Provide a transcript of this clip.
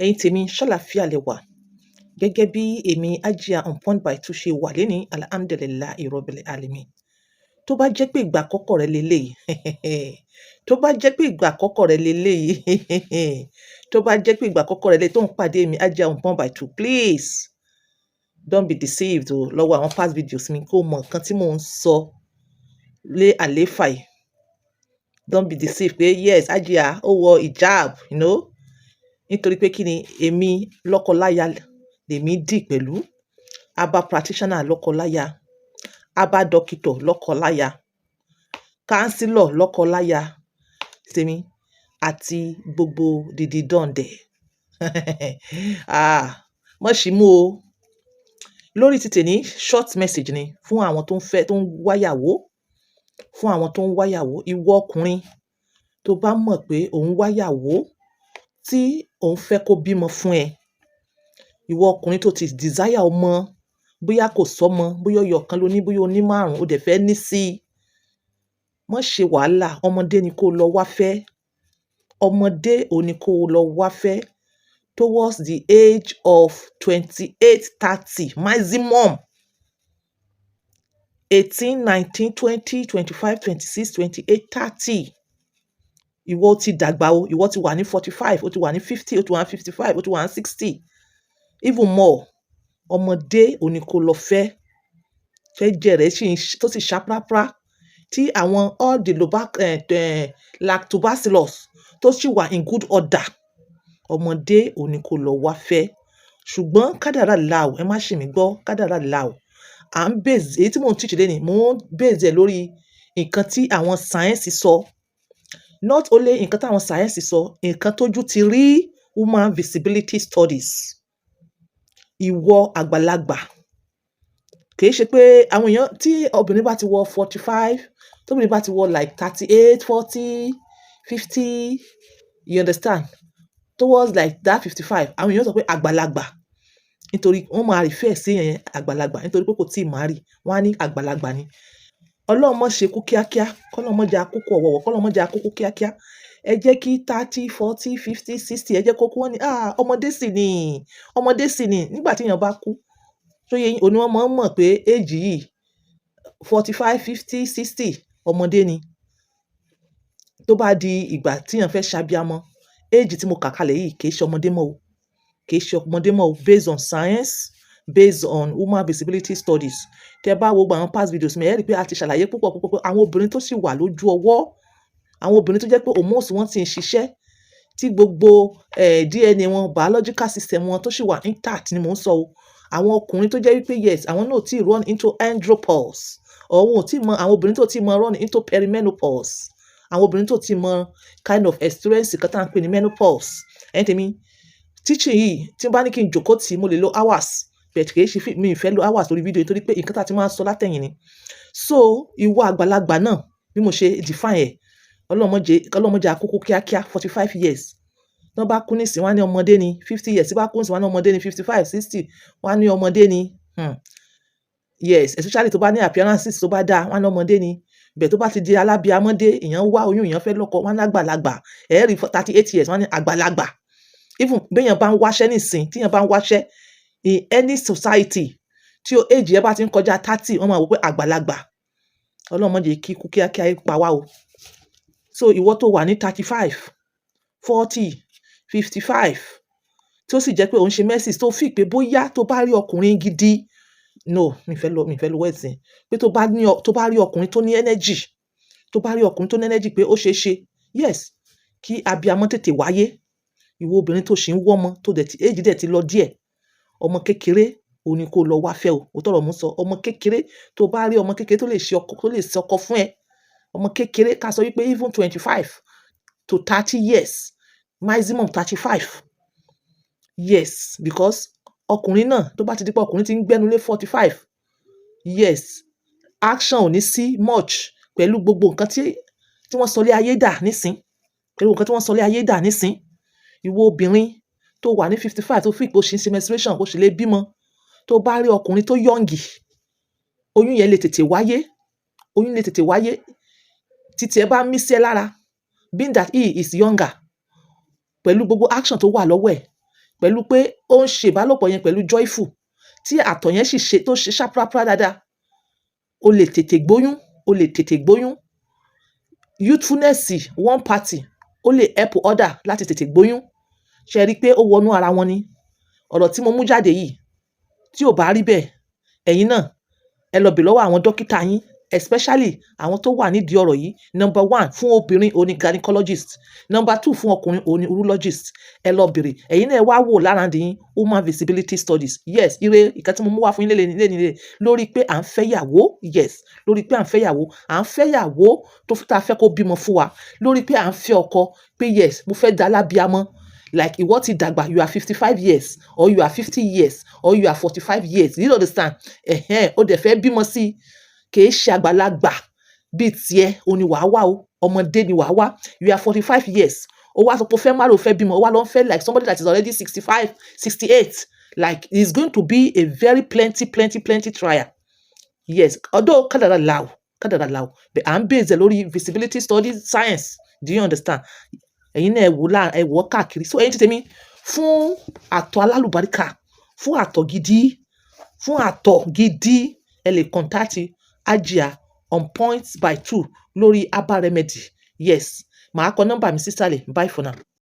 Ẹ̀yin tèmi, ṣàlàáfíà lẹ wà? Gẹ́gẹ́ bí èmi Hajia on point by two ṣe wà lénìí, alhamdulillahi rabbil alamin. Tó bá jẹ́ pé ìgbà àkọ́kọ́ rẹ leléyìí, tó bá jẹ́ pé ìgbà àkọ́kọ́ rẹ leléyìí, tó bá jẹ́ pé ìgbà àkọ́kọ́ rẹ leléyìí tó ń pàdé mi Hajia on point by two, please don't be deceived o. Lọ wo àwọn past videos mi kó mọ nǹkan tí mò ń sọ lé àléfà yìí. Don't be deceived pé yes, Hajia ó wọ hijab, nítorí pé kí ni, èmi lọ́kọláya lèmi dì pẹ̀lú herbal practitioner lọ́kọláya, herbal doctor lọ́kọláya, counselor lọ́kọláya tèmi àti gbogbo dìdì dọ̀ǹdẹ̀. Ah, mọ́ ṣì mú o. Lórí ti tèní, short message ni fún àwọn tó ń fẹ́, tó ń wáyàwó, fún àwọn tó ń wáyàwó. Ìwọ ọkùnrin tó bá mọ̀ pé òun wáyàwó tí òun fẹ́ kó bímọ fún ẹ, ìwọ ọkùnrin tó ti desire ọmọ, bóyá kò sọ́mọ, bóyá ọyọ kan ló ní, bóyá o ní márùn-ún, ó dẹ̀ fẹ́ ní sí i, má ṣe wàhálà. Ọmọdé ni kó lọ wá fẹ́. Ọmọdé ò ní kó lọ wá fẹ́ towards the age of 28, 30 maximum. 18, 19, 20, 25, 26, 28, 30. Ìwọ ti dàgbà o, ìwọ ti wà ní 45, o ti wà ní 50, o ti wà ní 55, o ti wà ní 60, even more. Ọmọdé ò ní kó lọ fẹ́. Fẹ́ jẹ́ rẹ̀ sì tó sì ṣá prápra, tí àwọn all the lactobacillus tó sì wà in good order. Ọmọdé ò ní kó lọ wá fẹ́. Ṣùgbọ́n kádàrá là o, ẹ má ṣì mí gbọ́, kádàrá là o. À ń base èyí tí mò ń teach lénìí, mò ń base ẹ̀ lórí nǹkan tí àwọn science sọ. Not only nǹkan tí àwọn science sọ, nǹkan tójú ti rí, human visibility studies. Ìwọ àgbàlagbà, kì í ṣe pé àwọn èèyàn tí obìnrin bá ti wọ 45, tí obìnrin bá ti wọ like 38, 40, 50, you understand, towards like that 55, àwọn èèyàn sọ pé àgbàlagbà, nítorí wọ́n máa refer sí ẹ̀yẹn àgbàlagbà nítorí pé kò tíì marry, wọ́n á ní àgbàlagbà ni. Ọlọ́run má ṣe kú kíákíá, kọ́lọ́run má jẹ́ akúkú ọ̀wọ̀ọ̀wọ́, kọ́lọ́run má jẹ́ akúkú kíákíá. Ẹ jẹ́ kí 30, 40, 50, 60, ẹ jẹ́ kó kú. Wọ́n ní, "Ah, ọmọdé sì ni, ọmọdé sì ni." Nígbà tí èèyàn bá kú, tó yé yín, òní wọ́n máa ń mọ̀ pé age yìí, 45, 50, 60, ọmọdé ni. Tó bá di ìgbà tí èèyàn fẹ́ ṣabiamọ, age tí mo kà kalẹ̀ yìí kì í ṣe ọmọdé mọ́ o. Kì í ṣe ọmọdé mọ́ o based on science, based on human visibility studies. Tẹ bá wo gbogbo àwọn past videos mi, ẹ rí pé a ti ṣàlàyé púpọ̀ púpọ̀ pé àwọn obìnrin tó sì wà lójú ọwọ́, àwọn obìnrin tó jẹ́ pé hormones wọn ti ń ṣiṣẹ́, tí gbogbo DNA wọn, biological system wọn tó sì wà intact ni mò ń sọ o. Àwọn ọkùnrin tó jẹ́ wípé yes, àwọn náà ò tí run into andropause or wọn ò tí mọ, àwọn obìnrin tó ti mọ run into perimenopause, àwọn obìnrin tó ti mọ kind of experience kan tí à ń pè ní menopause. Ẹ̀yin tèmi, teaching yìí, tí n bá ní kí n jókòó tì, mo lè lo hours, but kì í ṣe mi ì fẹ́ lo hours lórí fídíò nítorí pé nǹkan tí a ti máa ń sọ látẹ̀yìn ni. So ìwọ àgbàlagbà náà, bí mo ṣe define ẹ̀, Ọlọ́run má jẹ́, Ọlọ́run má jẹ́ akúkú kíákíá, 45 years. Tí wọ́n bá kú nísìnyí, wọ́n á ní ọmọdé ni. 50 years tí bá kú nísìnyí, wọ́n á ní ọmọdé ni. 55, 60, wọ́n á ní ọmọdé ni. Yes, especially tó bá ní appearances tó bá dáa, wọ́n á ní ọmọdé ni. Bẹ́ẹ̀ tó bá ti di alábiamọ́dé, èèyàn wá oyún, èèyàn fẹ́ lọ́kọ, wọ́n á ní àgbàlagbà. Ẹ rí 38 years, wọ́n á ní àgbàlagbà. Even bí èèyàn bá ń wáṣẹ́ nísìnyí, tí èèyàn bá ń wáṣẹ́ in any society, tí o age yẹn bá ti ń kọjá 30, wọ́n máa wò pé àgbàlagbà. Ọlọ́run má jẹ́ kí ikú kíákíá pa wá o. So ìwọ tó wà ní 35, 40, 55, tí ó sì jẹ́ pé òun ṣe menses, tó feel pé bóyá tó bá rí ọkùnrin gidi, no, mi fẹ́ lo words yẹn, pé tó bá rí ọkùnrin tó ní energy, tó bá rí ọkùnrin tó ní energy pé ó ṣe é ṣe, yes, kí abiamọ tètè wáyé. Ìwọ obìnrin tó ṣì ń wọ́mọ, tó dẹ̀ ti age dẹ̀ ti lọ díẹ̀, ọmọ kékeré òun ni kó lọ wá fẹ́ o. Òótọ́ ọ̀rọ̀ mo ń sọ. Ọmọ kékeré, tó bá rí ọmọ kékeré tó lè ṣe ọkọ, tó lè ṣe ọkọ fún ẹ, ọmọ kékeré, ká sọ wípé even 25 to 30 years, maximum 35 years, because ọkùnrin náà, tó bá ti di pé ọkùnrin ti ń gbẹ́nu lé 45 years, action ò ní sí much pẹ̀lú gbogbo nǹkan tí wọ́n sọ lé ayé dà nísìn, pẹ̀lú nǹkan tí wọ́n sọ lé ayé dà nísìn. Ìwọ obìnrin tó wà ní 55, tó feel pé o ṣì ń ṣe menstruation, o sì lè bímọ, tó bá rí ọkùnrin tó young, oyún yẹn lè tètè wáyé, oyún lè tètè wáyé. Títí ẹ bá mí sí ẹ lára, being that he is younger, pẹ̀lú gbogbo action tó wà lọ́wọ́ ẹ̀. Pẹ̀lú pé ó ń ṣe ìbálòpọ̀ yẹn pẹ̀lú joyful, tí àtọ̀ yẹn sì ṣe tó ṣe ṣáprápra dáadáa, o lè tètè gbóyún, o lè tètè gbóyún. Youthfulness one party, ó lè help other láti tètè gbóyún. Ṣe rí i pé ó wọnú ara wọn ni ọ̀rọ̀ tí mo mú jáde yìí? Tí ò bá rí bẹ́ẹ̀, ẹ̀yin náà ẹ lọ bèèrè lọ́wọ́ àwọn dókítà yín, especially àwọn tó wà nídìí ọ̀rọ̀ yìí. Number one fún obìnrin òun ni gynecologist, number two fún ọkùnrin òun ni urologist. Ẹ lọ bèèrè. Ẹ̀yin náà, ẹ wá wò lára yín, human visibility studies. Yes, ire ìkan tí mo mú wá fún yín lélẹ̀ lórí pé à ń fẹ́ yàwó. Yes, lórí pé à ń fẹ́ yàwó, à ń fẹ́ yàwó tó tá a fẹ́ kó bímọ fún wa, lórí pé à ń fẹ́ ọkọ pé yes, mo fẹ́ dá lábíamọ́. Like ìwọ ti dàgbà, you are 55 years or you are 50 years or you are 45 years, you understand? Ẹ̀hẹ́n, o dẹ̀ fẹ́ bímọ sí i. Kìí ṣe àgbàlagbà bíi tiẹ̀ òun ni wàá wá o, ọmọdé ni wàá wá. You are 45 years, o wá sọ pé o fẹ́ marry, o fẹ́ bímọ, o wá lọ ń fẹ́ like somebody that is already 65, 68. Like, it's going to be a very plenty, plenty, plenty trial. Yes, although kádàrá làwù, kádàrá làwù, but à ń base ẹ̀ lórí visibility studies science. Do you understand? Ẹ̀yin náà, ẹ wò lá, ẹ wò káàkiri. So ẹ̀yin tèmi, fún àtọ̀ alálùbáríkà, fún àtọ̀ gidi, fún àtọ̀ gidi, ẹ lè contact Hajia On Point by Two lórí herbal remedy. Yes, màá kọ nọ́mbà mi sísàlẹ̀. Bye for now.